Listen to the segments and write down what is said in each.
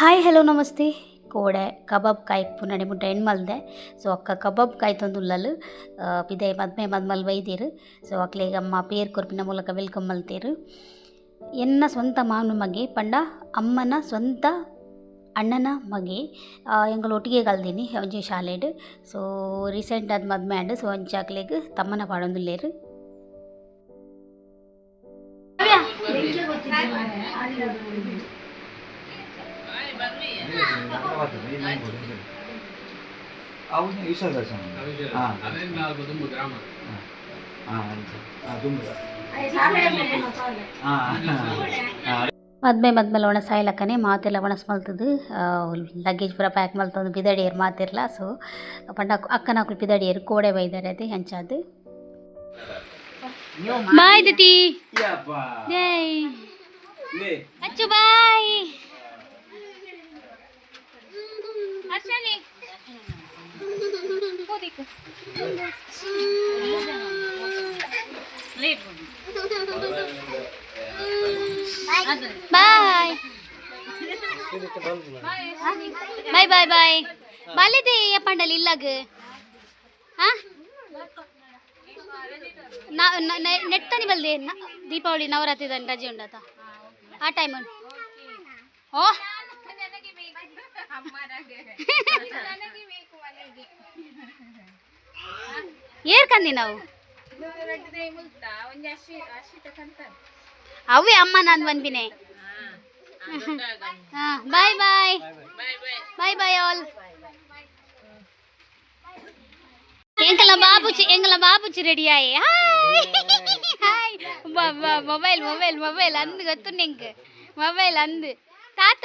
Hi, hello, namaste. ಕೋಡೆ ಕಬಾಬ್ ಕಾಯ್ಪು ನಡೆ ಮುಟ್ಟ ಎಣ್ಮಲ್ದೆ. ಸೊ ಅಕ್ಕ ಕಬಾಬ್ ಕಾಯ್ತೊಂದುಲ್ಲಲು ಪಿದೈ ಮದ್ಮೆ ಮದ್ಮಲ್ ಬೈದೆರ್. ಸೊ ಅಕ್ಲೆಗ್ ಅಮ್ಮ ಪೇರ್ ಕೊರ್ಪಿನ ಮೂಲಕ welcome ಮಲ್ತೇರು. ಎನ್ನ ಸ್ವಂತ ಮಾಮನ ಮಗೆ ಪಂಡ ಅಮ್ಮನ ಸ್ವಂತ ಅಣ್ಣನ ಮಗೆ. ಎಂಕುಲು ಒಟ್ಟಿಗೆ ಕಲ್ದಿನಿ ಒಂಜಿ ಶಾಲೆಡ್. ಸೊ ರೀಸೆಂಟ್ ಆದ್ ಮದ್ಮೆ ಆಂಡ್. ಸೊ ಅಂಚ ಅಕ್ಲೆಗ್ ತಮ್ಮನ ಪಾಡೊಂದುಲ್ಲೆರ್. ಮದ್ಮೆ ಮದ್ಮಲ್ ಒಣಸ್ ಆಯ್ಲಕ್ಕನೆ ಮಾತೆಲ್ಲ ಒಣಸ್ ಮಲ್ತುದು, ಲಗೇಜ್ ಪೂರ ಪ್ಯಾಕ್ ಮಲ್ತೊಂದು ಪಿದಡಿಯೆರ್ ಮಾತೆರ್ಲ. ಸೊ ಪಂಡ ಅಕ್ಕನಕುಲು ಪಿದಡಿಯೆರ್, ಕೋಡೆ ಬೈದೆರ್ ಅತೆ ಅಂಚಾದ್. ಬಾಯ್ ದತಿ. ಜೈ ಅಚ್ಚು, bye bye bye bye bye. ಬಲಿದೆ ಪಂಡಲ್ ಇಲ್ಲಗ್ ನೆಟ್ಟನಿ ಬಲ್ದೆ. ದೀಪಾವಳಿ ನವರಾತ್ರಿ ರಜೆ ಉಂಡತ ಆ ಟೈಮ್. ಓ, ಏರ್ ಕಂದಿ ನಾವು ಅವೇ ಅಮ್ಮ ನಾನು ಬಂದ್ಬಿನೆ. Bye bye bye bye all. ಎಂಕಲ ಬಾಬುಚಿ, ಎಂಕಲ ಬಾಬುಚಿ ರೆಡಿ ಆಯೆ. Hi hi. Mobile mobile mobile ಅಂದು ಗೊತ್ತು ನಿಂಗೆ. ಮೊಬೈಲ್ ಅಂದು ತಾತ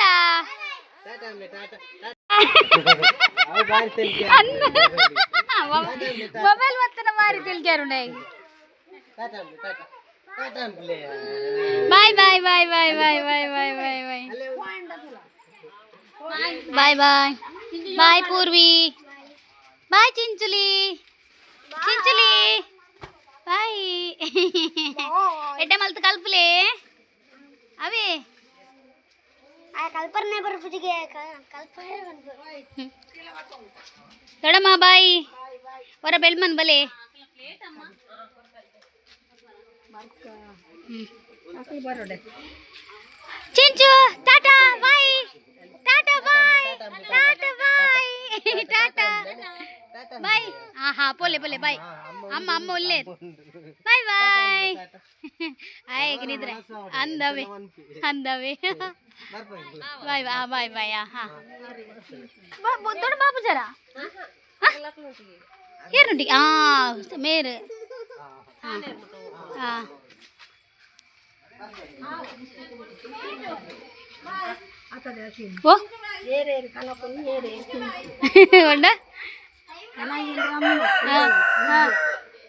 ಅಂದು ಮೊಬೈಲ್ ಮತ್ತನ ಮಾರಿ ತಿಳಿಕಾರುಂಡೆ. Bye bye bye bye bye bye bye bye bye bye bye bye Purvi, bye ಚಿಂಚುಲಿ, ಚಿಂಚುಲಿ ಬಾಯ್. ಎಡ್ಡೆ ಮಲ್ತು ಕಲ್ಪುಲೆ ಅವೇ. ಕಲ್ಪನೆ ಬರ್ಪುಜಿಗೆ ಕಲ್ಪನೆ. ದೊಡಮ್ಮ ಬಾಯ್. ಹೊರ ಬೆಳ್ಮನ್ ಬಲೆ. ಚಿಂಚು tata bye, tata bye, tata bye, tata boy. ಹಾ ಹಾ, ಪೋಲೆ ಪೋಲೆ ಬಾಯ್. ಅಮ್ಮ ಅಮ್ಮ ಒಳ್ಳೆ ಬಾಯ್ ಬಾಯ್. ಆಯ್ ನಿದ್ರೆ ಅಂದವೆ ಅಂದವೆ. Bye bye bye bye. ಹಾ, ದೊಡ್ಡ ಬಾಬು ಜರ ಏರುಂಟಿ. ಆ ಮೇರು. ಹಾಂ. ಓ ಉಂಡ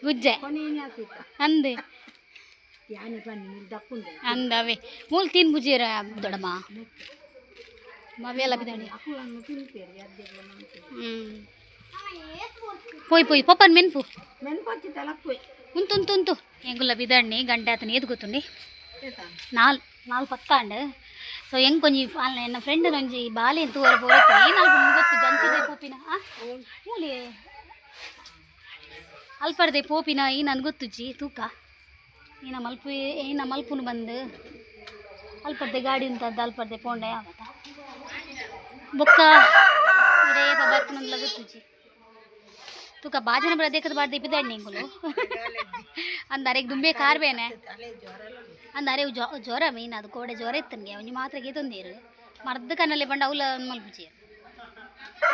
ಗುಜ್ಜೆ ಅಂದೆ ಅಂದವೆ. ಮೂಲು ತಿನ್ ಬುಜೇರ ದೊಡಮ್ಮ ಮವೆಲ್ಲ ಬಿದ್ದಾಡಿ. ಹ್ಞೂ, ಪೋಯ್ ಪೋಯ್ ಪಪ್ಪನ್ ಮೆನ್ಪು ಉಂತು ಉಂತು ಉಂತು. ಎಂಗುಲ್ಲ ಬಿದಾಡ್ನಿ ಗಂಟೆ ಆತನ ಏದು ಗೊತ್ತುಂಡಿ. ನಾಲ್ ನಾಲ್ ಪತ್ತಾಂಡ್. ಸೊ ಹೆಂಗೆ ಒಂಜಿ ಎನ್ನ ಫ್ರೆಂಡ್ ಒಂಜಿ ಬಾಲೆ ತೂವರ ಪೋರತ್ತೆ. ಏನಾಲ್ ಗೊತ್ತು ಜಂಚಿದೆ ಪೋಪಿನ ಮೂಲೆ ಅಲ್ಪರ್ದೆ ಪೋಪಿನ ಈ ನನ್ಗೆ ಗೊತ್ತುಜ್ಜಿ ತೂಕ. ಈನ ಮಲ್ಪು, ಈನ ಮಲ್ಪುನು ಬಂದು ಅಲ್ಪರ್ದೆ ಗಾಡಿ ಉಂಟದ್ದು ಅಲ್ಪರ್ದೆ ಪೋಂಡೆ ಆವತ್ತ. ಬೊಕ್ಕ ಇರೇ ಬರ್ಪುನಂದ್ಲ ಗೊತ್ತುಜ್ಜಿ ತೂಕ. ಬಾಜನ ಬರ ದೇಕದ ಬಾರ್ದೆ ಬಿದ್ದಾಡ್ನಿ ಎಂಗುಲು ಅಂದಾರೆ ದುಂಬೆ ಕಾರ್ ಬೇನೆ ಅಂದಾರೆ. ಜ್ವರ ಮೀನ್ ಅದು ಕೋಡೆ ಜ್ವರ ಇತ್ತನ್ಗೆ ಒಂಜಿ ಮಾತ್ರ ಗೇತೊಂದೇರು ಮರ್ದ್ ಕಣ್ಣಲ್ಲಿ ಬಂಡ ಅವಲ ಮಲ್ಪುಜೇರು.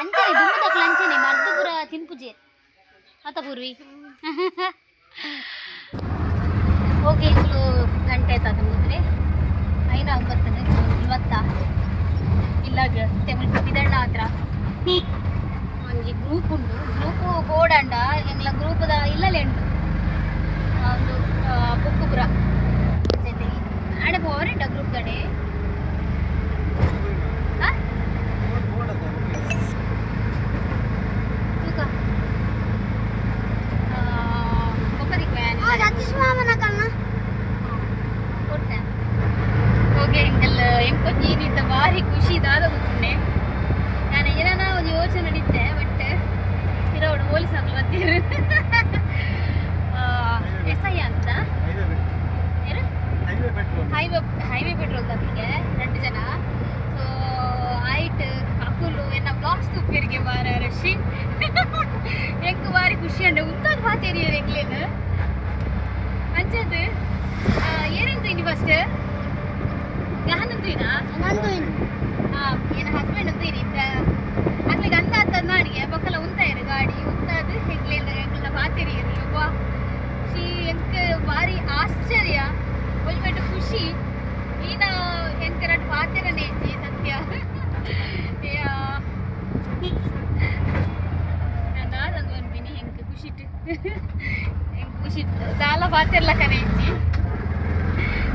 ಅಂಚನೆ ದುಂಬು ತಕ್ಲು ಅಂಚನೆ ಮರ್ದ್ ಪೂರ ತಿನ್ಪುಜೇರು ಅತ ಪೂರ್ವಿ. ಓಕೆ, ಇಂಗ್ಲು ಗಂಟೆ ಆಯ್ತು ಮುದ್ರೆ ಐನ ಬರ್ತದೆ. ಸೊ ಇವತ್ತ ಇಲ್ಲಾಗ ಮುಲ್ಪ ಬಿದಣ್ಣ ಹತ್ರ ಒಂಜಿ ಗ್ರೂಪ್ ಉಂಡು. ಗ್ರೂಪ್ ಬೋರ್ಡ್ ಎಂಗ್ಲ ಗ್ರೂಪ್ದ ಇಲ್ಲಲೇ ಉಂಡು ಒಂದು ಬುಕ್ ಪುರ ಆಡೆ ಪೋವರೆಂಡ ಗ್ರೂಪ್ ದಡೆ. ತೂಕ ಸತೀಶ್ ಮಾಮನ ಕಣ್ಣ. ಕೊಟ್ಟೆ. ಓಕೆ, ಎಂಕಲ್ ಎಂಕೊಂಜಿ ಬಾರಿ ಖುಷಿ ದಾದ ಗೊತ್ತುಂಡೆ. ಯೋಚನೆ ನಿತ್ತೆ ಬಟ್ ಪಿರವಡು ಪೊಲೀಸ್ ಆಗ್ಲು ಬತ್ತೀರು. ಎಸ್ I ಅಂತ ಏನು ಹೈವೇ ಹೈವೇ ಪೆಟ್ರೋಲ್ ತಪ್ಪಿಗೆ 2 ಜನ. ಸೊ ಆಯ್ಟ್ ಅಕುಲು ಎನ್ನ ಬ್ಲಾಗ್ಸ್ ತೂಪೇರಿಗೆ ಬಾರ ರಶಿ. ಎಂಕ್ ಬಾರಿ ಖುಷಿ ಅಂಡ ಉಂತಾದ ಪಾತೇರಿಯರ್ ಎಂಕ್ಲೇನು ಅಂಚದು. ಏನೆಂತ ಇನಿ ಫಸ್ಟ್ ಯಾನಂತೀನಾ? ನಂದು. ಏನ ಹಸ್ಬೆಂಡ್ ಅಂತ ಇತ್ತ ಅಕ್ಲಿಗೆ ಅಂದ ಆತದ ನಾಡಿಗೆ ಬೊಕ್ಕಲ ಉಂತಾಯರು ಗಾಡಿ ಉಂತಾದ್ ಎಂಕ್ಲೇನ ಎಂಕ್ಲ ಪಾತೆರಿಯರು. ಯವ್ವ she, ಎಂಕ್ ಬಾರಿ ಆಶ್ಚರ್ಯ, ಒಂಜಿ ಮಟ್ಟ ಖುಷಿ. ಈನ ಎಂಕ್ ರಡ್ಡ್ ಪಾತೆರನೇ ಇಜ್ಜಿ ಸತ್ಯ. ಯಾ, ನಾನ್ ದಾದಂದ್ ಪನ್ಪಿನಿ? ಎಂಕ್ ಖುಷಿಟ್, ಎಂಕ್ ಖುಷಿಟ್ ದಾಲ ಪಾತೆರ್ಲಕನೆ ಇಜ್ಜಿ.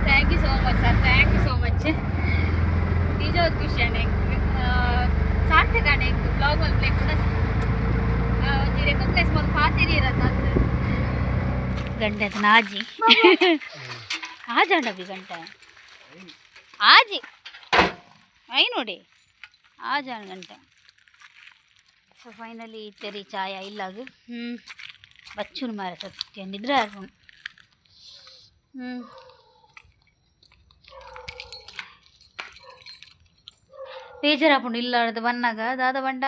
Thank you so much sir, thank you so much. ನಿಜವಾದ ಖುಷಿ ಅಣ್ಣ ಎಂಕ್. ಸಾರ್ಥಕ ಅಣ್ಣ ಎಂಕ್ ಬ್ಲಾಗ್ ಮಲ್ಪಲೆ ಕೂಡ ಒಂಜಿ ರೆಕಗ್ನೈಸ್ ಮಲ್ತ್ ಪಾತೆರಿಯರತ್ತ ಅಂದ್. ಗಂಟೆ ಆತನ ಆಜಿ ಆಜಾಂಡ ಬಿ ಗಂಟೆ ಆಜಿ I ನೋಡಿ ಆಜಾಂಡ್ ಗಂಟೆ. ಸೊ ಫೈನಲಿ ತೆರಿ ಚಾಯ ಇಲ್ಲಾಗ ಬಚ್ಚುನು ಮಾರ ಸತ್ಯ ನಿದ್ರೆ ಆರ್ಪುಂಡು. ಬೇಜಾರಾಪುಂಡು ಇಲ್ಲಾಡ್ದು ಬನ್ನಾಗ. ದಾದ ಬಂಡ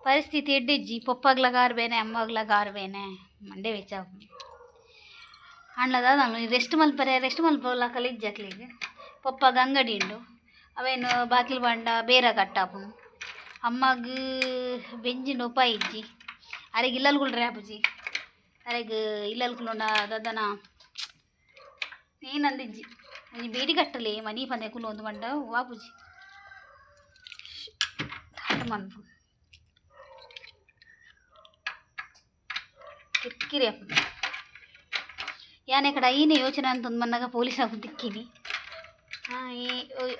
ಪರಿಸ್ಥಿತಿ ಎಡ್ಡಿಜ್ಜಿ. ಪೊಪ್ಪಗ್ಲ ಕಾರ್ ಬೇನೆ, ಅಮ್ಮಗ್ಲ ಕಾರ್ ಬೇನೆ, ಮಂಡೆ ವೆಚ್ಚ ಆಪುಂಡು. ಅಂಡ್ಲ ದಾದ ರೆಸ್ಟ್ ಮಲ್ಪರೆ, ರೆಸ್ಟ್ ಮಲ್ಪಲಕಲ ಇಜ್ಜಿ ಅಕ್ಲೆಗ್. ಪೊಪ್ಪಗ್ ಅಂಗಡಿ ಉಂಡು, ಅವೇನು ಬಾಕಿಲ್ ಬಂಡ ಬೇರ ಕಟ್ಟಾಪುಂಡು. ಅಮ್ಮಗ್ ಬೆಂಜಿನ ಉಪಾಯ ಇಜ್ಜಿ. ಅರೆಗ್ ಇಲ್ಲಲ್ ಕುಲ್ರೆ ಆಪುಜಿ. ಅರೆಗ್ ಇಲ್ಲಲ್ ಕುಲ್ಲುಂಡ ದಾದನ ಏನಂದಿಜ್ಜಿ. ಒಂಜಿ ಬೀಡಿ ಕಟ್ಟಲೆ ಮನಿ ಪಂದೆ ಕುಲ್ಲೊಂದು ಬಂಡ ವಾಪುಜಿ. ಮನ್ಪು ಕಿರ್ಕಿರಿ ಆಪುಂಡು. ಯಾನೆ ಕಡ ಈನೆ ಯೋಚನೆ ಅಂತಂದು ಮನ್ನಾಗ ಪೊಲೀಸ್ ಆಪು ದಿಕ್ಕಿನಿ. ಈ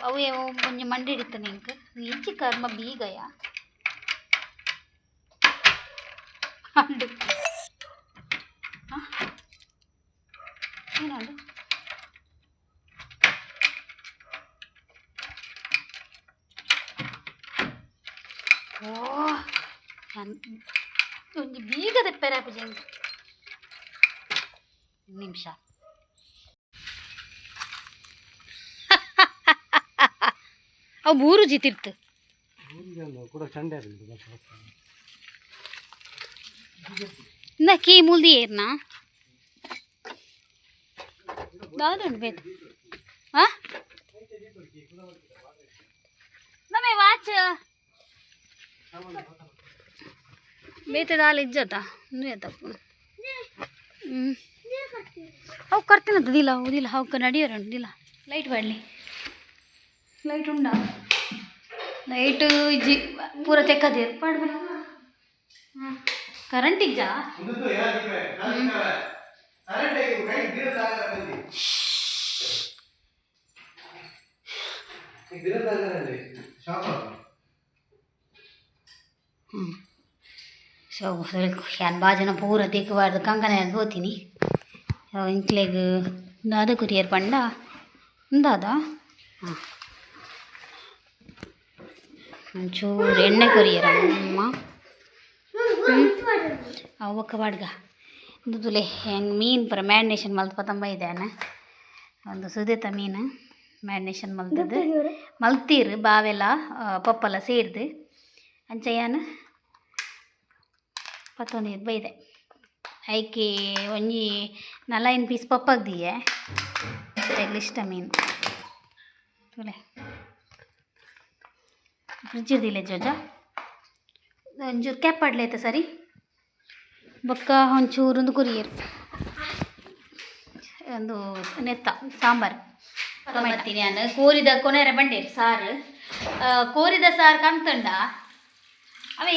ಅವು ಒಂಜಿ ಮಂಡೆ ಹಿಡಿತಾನೆ ಇಂಕ್ ಇಜ್ಜಿ ಕರ್ಮ ಬೀಗಯ ಅಂಡು. ಏನಂಡು? ಓ, ಒಂಜಿ ಬೀಗ ತೆಪ್ಪೆರೆ ಆಪುಜಿ ಎಂಕ್. ನಿಮಿಷ. ಅವು ಮೂರು ಜಿತಿರ್ತು. ಕೂಡ ಚಂಡೆ. ಇಂದ ಕೀ ಮೂಲ್ದಿ ಏರ್ನ ದಾದುಂಡು ಬೇತೆ. ಹಾಂ, ನಮೆ ವಾಚ್ ಬೇತೆ ದಾಲ ಇಜ್ಜತ ಇಂದು ತಪ್ಪು. ಅವು ಕರ್ತಿನತ್ತ ದಿಲ್ಲ ದಿಲ್ಲ ಅವಕ್ಕೆ ನಡಿಯರ ದಿಲ್ಲ. ಲೈಟ್ ಬಾಡ್ಲಿ, ಲೈಟ್ ಉಂಡಾ? ಲೈಟ್ ಇಜ್ಜಿ, ಪೂರ ತೆಕ್ಕದೇರು ಪಾಡ್ಬೆ. ಕರೆಂಟ್ ಇಜ್ಜಾ? ಹ್ಞೂ. ಸೊ ಯಾನ್ ಬಾಜನ ಪೂರ ತೆಕ್ಕಬಾರ್ದು ಕಂಕನೆ ಪೋತೀನಿ. ಇಂಕ್ಲೆಗ್ ದಾದ ಕೊರಿಯರ್ ಪಂಡ ಉಂದಾದ. ಹಾಂ, ಒಂಚೂರು ಎಣ್ಣೆ ಕೊರಿಯರ್ ಅಮ್ಮ. ಅವು ಬಾಡ್ಗ ದುದುಲೆ ಹೆಂಗೆ ಮೀನು ಪೂರ ಮ್ಯಾರಿನೇಷನ್ ಮಲ್ತ್ ಪತಂಬ ಇದ್ದಾನೆ. ಒಂದು ಸುದೇತ ಮೀನು ಮ್ಯಾರಿನೇಷನ್ ಮಲ್ತದ್ದು ಮಲ್ತೀರ್ ಬಾವೆಲ್ಲ ಪಪ್ಪಲ ಸೇರ್ದು ಅಂಚ ಯಾನ್ ಪತ್ತೊಂದು ಬೈದೆ. ಐಕೆ ಒಂಜಿ 4-5 ಪೀಸ್ ಪಪ್ಪಾಗ್ ದೀಯೆ. ಇಷ್ಟ ಮೀನು ತೂಲೆ ಫ್ರಿಜ್ ದೀಲೆ ಜೋಜ. ಒಂಚೂರು ಕ್ಯಾಪ್ ಪಾಡ್ಲೆ ಸರಿ. ಬೊಕ್ಕ ಒಂಚೂರು ಒಂದು ಕೊರಿಯರ್ ಒಂದು ನೆತ್ತ ಸಾಂಬಾರು ಮಾಡ್ತೀನಿ ನಾನು. ಕೋರಿದ ಕೊನೆರೆ ಬಂಡೇರು ಸಾರು, ಕೋರಿದ ಸಾರು ಕಂತುಂಡ ಅವೇ.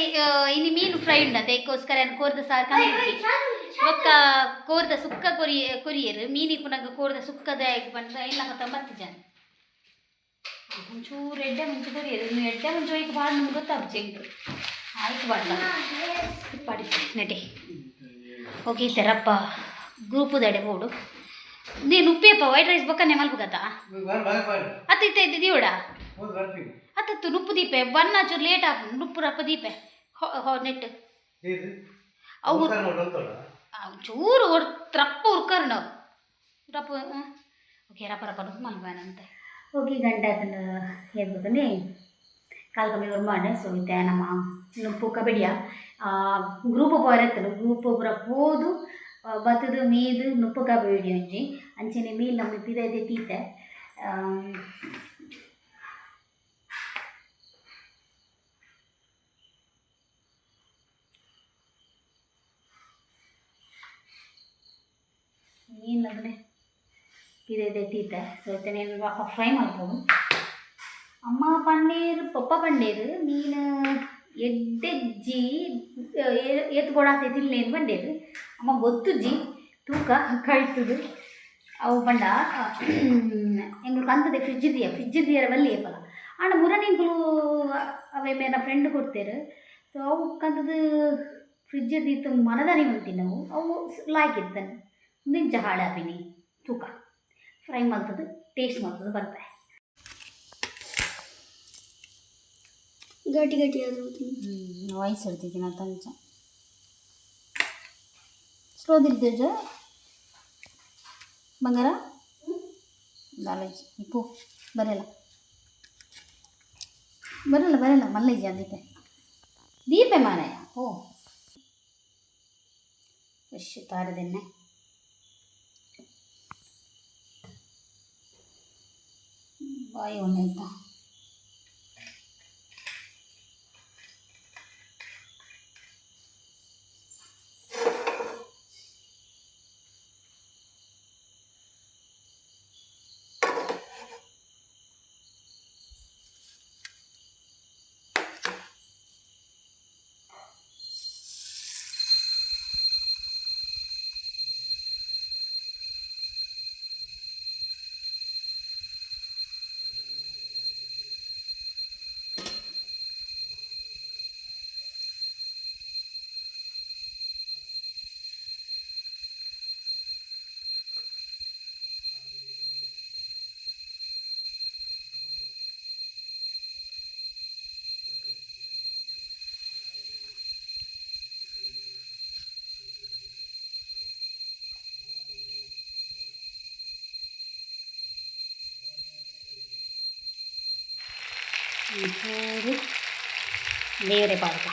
ಇನಿ ಮೀನು ಫ್ರೈ ಉಂಡತೆ, ಅದಕ್ಕೋಸ್ಕರ ನಾನು ಕೋರಿದ ಸಾರು ಕಂತಿದ್ವಿ. ಬೊಕ್ಕ ಕೋರಿದ ಸುಕ್ಕ ಕೊರಿಯರ್ ಮೀನಿ ಪುನಗ ಕೋರಿದ ಸುಕ್ಕದ ಬಂದ ಇಲ್ಲ 19 ಜನ. ಒಂಚೂರು ಎಡ್ಡೆ ಮುಂಚೆ ಕೊರಿಯರ್ ಇನ್ನು ಎಡ್ಡೆ ಮುಂಚೆ ಒಯ್ಕ್ ಬಾಳ ನಮ್ಗೆ ಗೊತ್ತಾಗ್ತದೆ ಎಂಕ್ ಆಯ್ತು ಬಾಡ್ಲ ಪಾಡಿ ನಟಿ. ಓಕೆ, ತೆರಪ್ಪ ಗ್ರೂಪುದಡೆ ಬೋಡು. ನೀನು ಉಪ್ಪಿಯಪ್ಪ ವೈಟ್ ರೈಸ್ ಬೊಕ್ಕನೆ ಮಲ್ಪುಗತ್ತಾ? ಅತ್ತ ಇತ್ತ ಇದ್ದ ದಿವಡ. ಅತ್ತ ಅತ್ತು ನುಪ್ಪು ದೀಪೆ ಬನ್ನ ಚೂರು ಲೇಟ್ ಆಪುಂಡು ನುಪ್ಪು ರಪ್ಪ ದೀಪೆ ಹೊ ನೆಟ್. ಅವು ಚೂರು ರಪ್ಪ ಉರ್ಕರ್ ನಾವು ರಪ್ಪ. ಓಕೆ, ರಪ್ಪ ರಪ್ಪ ನುಪ್ಪು ಮಲ್ಪೇನಂತೆ. ಓಕೆ, ಗಂಟೆ ಆತಂಡ ಹೇಳ್ಬೇಕಂದ್ರೆ ಕಾಲು ಕಮ್ಮಿ ಉರ್ಮಾಂಡ. ಸೊ ಇತ್ತೆ ನಮ್ಮ ನುಪ್ಪು ಕಬಡಿಯ ಗ್ರೂಪ್ ಪೋರೆತ್ತಲು ಗ್ರೂಪ್ ಪೂರ ಪೋದು ಬತ್ತದ ಮೀದು ನುಪ್ಪು ಕಬಡಿ ಒಂಜಿ ಅಂಚನೆ ಮೀಲ್ ನಮ್ಮ ಪಿದೈದೆ ತೀತೆ. ಮೀನ್ ಅದನ್ನೇ ಪಿದೈದೆ ತೀತೆ. ಸೊ ಇತ್ತೆ నేను ಫ್ರೈ ಮಲ್ಪೊಡು. ಅಮ್ಮ ಪಣ್ಣೇರು, ಪಪ್ಪ ಪಂಡೇರು, ಮೀನು ಎಡ್ಡೆಜ್ಜಿ ಏತ್ ಬೋಡಾತೆ ತಿನ್ಲೇನು ಬಂಡೇರು. ಅಮ್ಮ ಗೊತ್ತುಜ್ಜಿ, ತೂಕ ಕಳ್ತುದು. ಅವು ಪಂಡ ಎಂಗುಲು ಕಂತದೆ ಫ್ರಿಜ್ ದಿಯ, ಫ್ರಿಜ್ ದಿಯರ ಬಲ್ಲಿ ಏಪಲ. ಆಂಡ ಮುರನಿ ಎಂಕುಲು ಅವೆ ಮೇನ ಫ್ರೆಂಡ್ ಕೊಡ್ತೇರು. ಸೊ ಅವು ಕಂತದ ಫ್ರಿಜ್ ದೀತು ಮನದಾನಿ ಮಂತಿನವು ಅವು ಲಾಯ್ಕ್ ಇತ್ತನು ನಿಂಚ ಹಾಳಾಪಿನಿ. ತೂಕ ಫ್ರೈ ಮಲ್ತದು, ಟೇಸ್ಟ್ ಮಲ್ತದು ಬರ್ತೆ. ಗಟ್ಟಿ ಗಟ್ಟಿ ಆದ್ರೂ. ವಾಯ್ಸ್ ಇಡ್ತಿದ್ದೀನಿ ತಂಚ ಸ್ಲೋ ದಿಲ್ತೇಜ ಬಂಗಾರ ದಾಲಜ್ ಇಪ್ಪು ಬರಲ್ಲ ಬರಲ್ಲ ಬರಲ್ಲ ಮಲ್ಲೈಜ ದೀಪೆ ದೀಪೆ ಮಾರಾಯ. ಓ, ಫ್ರೆಶ್ ತಾರದೆಣ್ಣೆ ಬಾಯಿ ಒಳ್ಳೆ ಆಯ್ತಾ? ಒಂಚೂರು ದೇವರೇ ಪಾಡ್ಕ.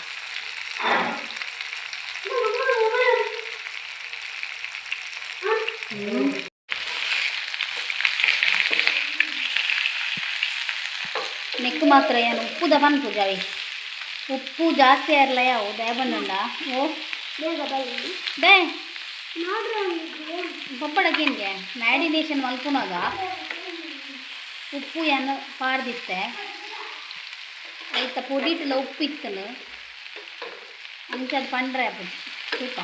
ನೆಕ್ ಮಾತ್ರ ಏನು ಉಪ್ಪುದ ಪನ್ಪು ಜಾವಿ, ಉಪ್ಪು ಜಾಸ್ತಿ ಇರಲ್ಲ. ಯಾವ ದಯ ಬಂದಂಡ ಓ. ಬೇಗ ಬನ್ನಿ. ಡೇ. ನೋಡ್ರಿ. ಪಪ್ಪಡಕ್ಕೇನ್ಗೆ ಮ್ಯಾರಿನೇಷನ್ ಮಲ್ಪುನಾಗ ಉಪ್ಪು ಏನು ಪಾಡ್ದಿತ್ತೆ ಐತ ಪೊಡಿಟ್ಲ ಉಪ್ಪು ಇತ್ತನು ಅಂಚ ಅದು ಪಂಡ್ರೆ ಆಪುಜಿ. ತೂಕ.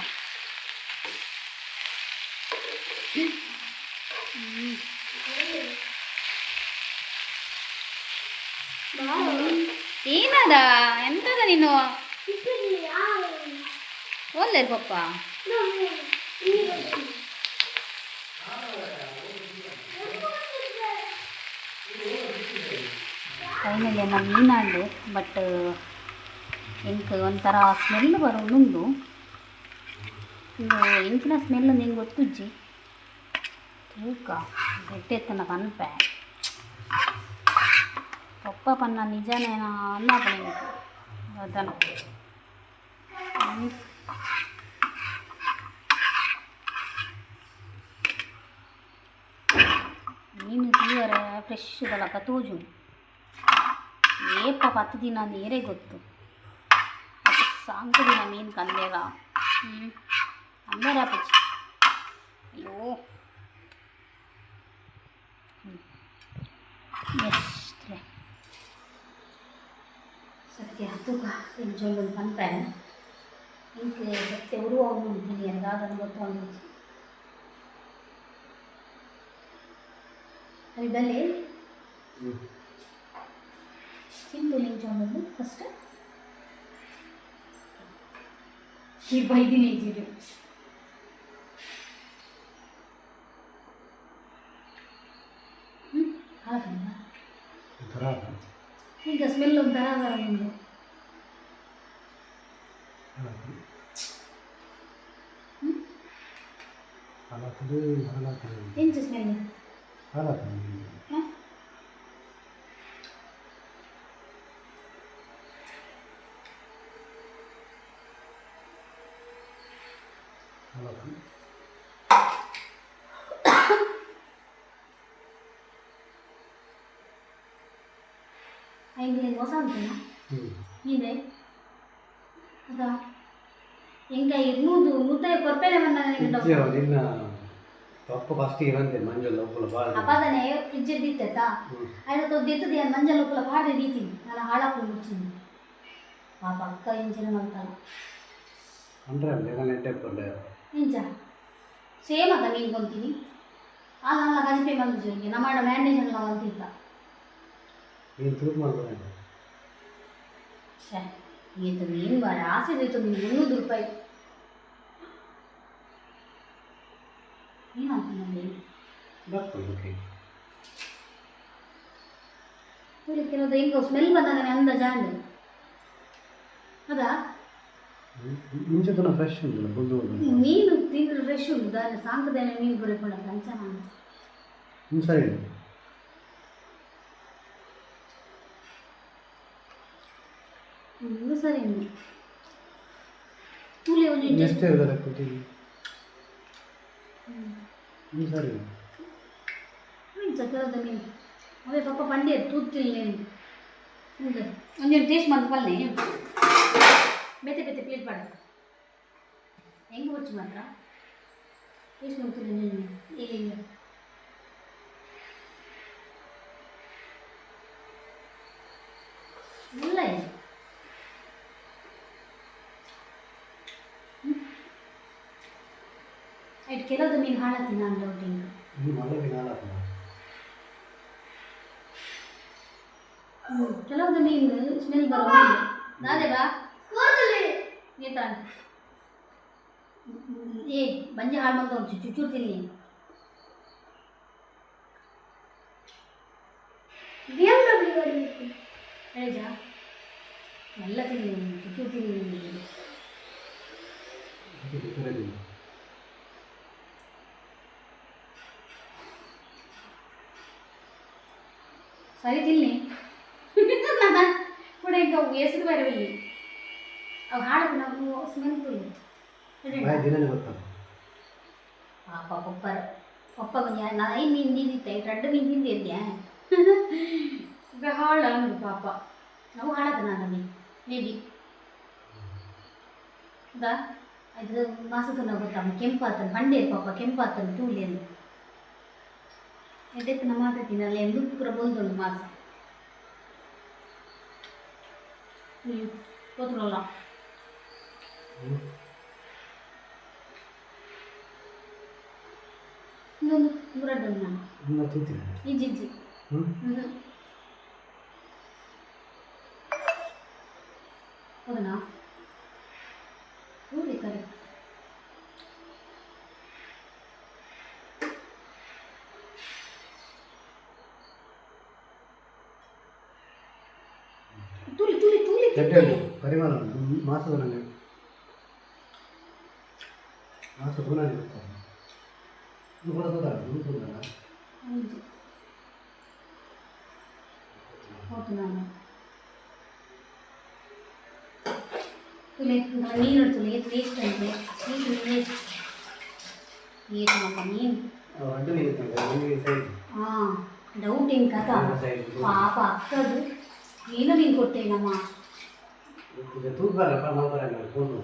ಏನದ, ಎಂತದ ನೀನು? ಒಲ್ಲೇರು ಪಪ್ಪ. ಫೈನಲಿ ನಮ್ಮ ಮೀನಾಂಡು, ಬಟ್ ಎಂಕ್ ಒಂಥರ ಸ್ಮೆಲ್ ಬರೋದುಂಡು. ಇದು ಎಂಚಿನ ಸ್ಮೆಲ್ ನಿಂಗೆ ಗೊತ್ತುಜ್ಜಿ. ತೂಕ ಎಟ್ಟೆತ್ತನ ಪನ್ಪೆ ಪಪ್ಪ ಪನ್ನ ನಿಜನೇನಾ ಅನ್ನ ಅದನ. ಮೀನು ತೂವರೆ ಫ್ರೆಶ್ ದಲಕ ತೋಜುಂಡು. ಏಪ 10 ದಿನ ನೀರೇ ಗೊತ್ತು. ಅದು ಸಾಂಕು ದಿನ ಮೀನು ಕಂದೇಗ ಹ್ಞೂ ಅಂಬರ ಆಪುಜಿ. ಅಯ್ಯೋ, ಎಷ್ಟು ಸತ್ಯ ತೂಕ ಎಂಚೊಂದು ಪನ್ಪೆ. ಇಂಕ್ ಸತ್ಯ ಉರುವ ಉಂಟು ದಾದನ ಗೊತ್ತೊಂದು. ಅವಿ ಬಲ್ಲೆ ಚಿಂತು ನಿಂಚೊಂದು ಫಸ್ಟ್ ಈ ಬೈದಿನಿ ಜೀರು. ಹ್ಞೂ, ಹಾಳಾಗಲ್ಲ. ಒಂಥರ. ಈಗ ಸ್ಮೆಲ್ ಒಂಥರ ಬರೋದು. ಹಾಳಾಗ್ತದೆ, ಹಾಳಾಗ್ತದೆ. ಎಂಚ ಸ್ಮೆಲ್? ಹಾಳಾಗ್ತದೆ. ಹಾಂ. ಹಾಳಾಗ್ತದೆ. ಐದು ಹೊಸ ಅಂತೇನಾ? ಹ್ಞೂ. ಇದೆ ಅದ ಎಂಕ ಇರ್ನೂದು ಮುತ್ತಾಯ ಕೊರ್ಪೇನೆ ಬಂದ. ನಿನ್ನ ಪಪ್ಪ ಫಸ್ಟಿಗೆ ಬಂದೆ ಮಂಜಲ್ ಒಬ್ಬಳು ಭಾಳ. ಅಪಾದನೆ ಫ್ರಿಜ್ ದಿತ್ತೆತ್ತಾ? ಆಯ್ತು, ತೊದ್ದೆತ್ತದ ಮಂಜಲ್ ಉಪ್ಪಲ ಪಾಡ್ದೆ ದೀತೀನಿ ನಾನು, ಹಾಳಾಕೊಂಡು ಮುಚ್ಚಿನಿ. ಪಾಪ ಅಕ್ಕ ಇಂಚಿನ ಮಲ್ತಲ್ಲ. ಅಂದರೆ ಬೇಗ ನೆಟ್ಟೆ ಪಂಡೆ. ಇಂಚ ಸೇಮ್ ಅದ ಮೀನು ಕೊಂತೀನಿ ಅಲ್ಲ ಅಲ್ಲ ಗಜಪೆ ಬಂದು ಹಿಂಗೆ ನಮ್ಮ ಮ್ಯಾನೇಜ್ ಎಲ್ಲ ಮಲ್ತಿದ್ದ. ನೀನು ತೂಕು ಮಾಡ್ಬೋದು. ಛೇ, ಈತ ಮೀನು ಬಾರ ಆಸೆ ಇತ್ತು ಮೀನು 300 ರೂಪಾಯಿ. ಏನು ಆಗ್ತದೆ? ಬರ್ತದೆ, ಓಕೆ. ಪೂರಿ ಕೆಲವೊಂದು ಹೆಂಗೋ ಸ್ಮೆಲ್ ಬಂದಾಗ ಅಂದಾಜಾಂಡ್ ಅದಾ. ಮುಂಚೆ ತನ ಫ್ರೆಶ್ ಉಂಟಲ್ಲ ಬುಲ್ದು. ಮೀನು ತಿಂದ್ರೆ ಫ್ರೆಶ್ ಉಂಟು ದಾನೆ ಸಾಂಕದೇನೆ ಮೀನು ಬರೀಕೊಂಡ ಕಂಚ ನಾನು. ಹ್ಞೂ, ಸರಿ. ಹ್ಞೂ, ಸರಿ. ತೂಲೆ ಒಂದು. ಎಷ್ಟು ಇರ್ತಾರೆ ಕೂತಿಗೆ? ಹ್ಞೂ, ಸರಿ. ಮೀನು ಕೆಲವೊಂದು ಮೀನು ಅವೇ ಪಾಪ ಪಂಡಿಯರ್ ತೂತಿಲ್ಲ. ಒಂದೇನು ಟೇಸ್ಟ್ ಬಂದು ಪಲ್ಲೆ ಬೇತೆ ಬೇತೆ ಪ್ಲೇಟ್ ಪಾಡ ಹೆಂಗೆ ಬಚ್ಚು ಮಾತ್ರ ಟೇಸ್ಟ್ ಮಾಡ್ತೀನಿ ಇಲ್ಲಿ ಇಲ್ಲ. ಇಲ್ಲ ಇದು. ಐಟ್ ಕೆಲವೊಂದು ಮೀನು ಹಾಳಾತೀನಿ ನಾನು ಡೌಟ್ ಹಿಂಗೆ. ಇನ್ನು ಮಳೆ ಮೀನು ಹಾಳಾಗ್ತದೆ. ಕೆಲವೊಂದು ಮೀನು ಸ್ಮೆಲ್ ಬರೋ ದಾದೆ ಬಾ ಏತ ಏ ಬಂಜೆ ಹಾಳು ಮಂದ ಉಂಟು ಚುಚ್ಚೂರು ತಿನ್ನಿ. BMW ಗಾಡಿ ಬೇಕು. ಹೇಳಿಜ ಎಲ್ಲ ತಿನ್ನಿ, ಚುಚ್ಚೂರು ತಿನ್ನಿ. ಅದಕ್ಕೆ ಕರೆದಿಲ್ಲ. ಸರಿ ತಿನ್ನಿ. ಕೂಡ ಈಗ ಹೆಸರು ಬರವಿಲ್ಲ ಅವು ಹಾಳಕ್ಕೆ ನಾವು ಸ್ಮೆಲ್ ತುಳಿ. ಬಾಯಿ ದಿನನೇ ಗೊತ್ತಲ್ಲ. ಪಾಪ ಪಪ್ಪರ ಪಪ್ಪ ಕೊಂಚ ನಾಯಿ ಮೀನು ತಿಂದಿತ್ತೆ, ರಡ್ಡು ಮೀನು ತಿಂದಿದ್ದೆ ಹಾಳ ಅಂದ್ರು ಪಾಪ. ನಾವು ಹಾಳಾತ ನಾನು ಮೇ ಬಿ ದಾ ಅದು ಮಾಸತನ ಗೊತ್ತಮ್ಮ ಕೆಂಪಾತನ ಬಂಡೇರು ಪಾಪ ಕೆಂಪಾತನ ತೂಲೆಂದು ಎಡ್ಡೆತ್ತನ ಮಾತಾಡ್ತೀನಲ್ಲ ಎಂದು ಪೂರ ಬೊಲ್ದುಂಡು ಮಾಸ. ಹ್ಞೂ, ಗೊತ್ತಿರಲ್ಲ. ಹ್ಞೂ. ಇನ್ನೊಂದು ಮೂರಡ್ಡು ನಾನು. ಇನ್ನು ತೂತಿಲ್ಲ. ಇಜ್ಜಿ ಇಜ್ಜಿ. ಹ್ಞೂ. ಹ್ಞೂ, ಹೌದನಾ? ಹ್ಞೂ ಕರೆ. ತೂಲಿ ತೂಲಿ ತೂಲಿ. ಎಡ್ಡೆ ಉಂಟು ಪರಿಮಳ ಉಂಟು. ಮಾಸದ ನನಗೆ ಮಾಸ ತೂನಾನೆ ಗೊತ್ತಲ್ಲ. ಇದು ಕೂಡ ತೂತಾರ ಇದು ತೂತಾರ. ಹೌದು ಹೌದು. ನಾನು ತುಲೆ ಮೀನು ತುಲೆ ವೇಸ್ಟ್ ಅಂದರೆ ನೀರು ವೇಸ್ಟ್ ನೀರು ನಮ್ಮ ಮೀನು. ಅಡ್ಡು ನೀರು ನಿಮಗೆ ಸೈಜ್. ಹಾಂ, ಡೌಟ್ ಏನು ಕಥಾ. ಸೈಜ್. ಪಾಪ ಅಕ್ಕದು ಮೀನು ಮೀನು ಕೊಟ್ಟೇನಮ್ಮ. ತೂಗಾರಪ್ಪ ಮಾತಾಡ ಫೋನು.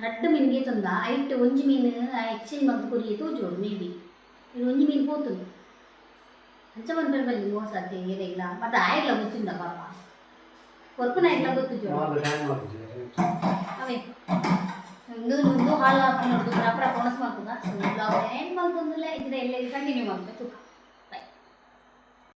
ರಡ್ಡು ಮೀನಿಗೆ ತಂದ ಐಟ್ ಒಂಜಿ ಮೀನು ಎಕ್ಸ್ಚೇಂಜ್ ಮಂತ್ ಕೊರಿಯೆ ತೋಜೋಡು ಮೇ ಬಿ ಇದು ಒಂಜಿ ಮೀನು ಪೋತುಂಡು. ಅಂಚ ಬಂದ್ರೆ ಬಲ್ಲಿ ಮೋಸ ಅತ್ತೆ ಏರಿಲ್ಲ ಮತ್ತೆ ಆಯ್ಲ ಗೊತ್ತಿಲ್ಲ ಪಾಪ ಕೊರ್ಪುನ ಆಯ್ಲ ಗೊತ್ತು ಜೋಡು. ಮಾಲು ಟ್ಯಾನ್ ಮಾಡ್ತಿದ್ದೆ. ಅವೇ ಒಂದು ಒಂದು ಹಾಳು ಹಾಕೊಂಡು ನೋಡ್ದು ಅಪರ ಕೊಣಸ್ ಮಾಡ್ತದ. ಬ್ಲಾಗ್ ಏನು ಮಾಡ್ತಂದಿಲ್ಲ ಇದ್ರೆ ಎಲ್ಲ ಕಂಟಿನ್ಯೂ ಮಾಡ್ತದೆ ತುಕ್ಕ.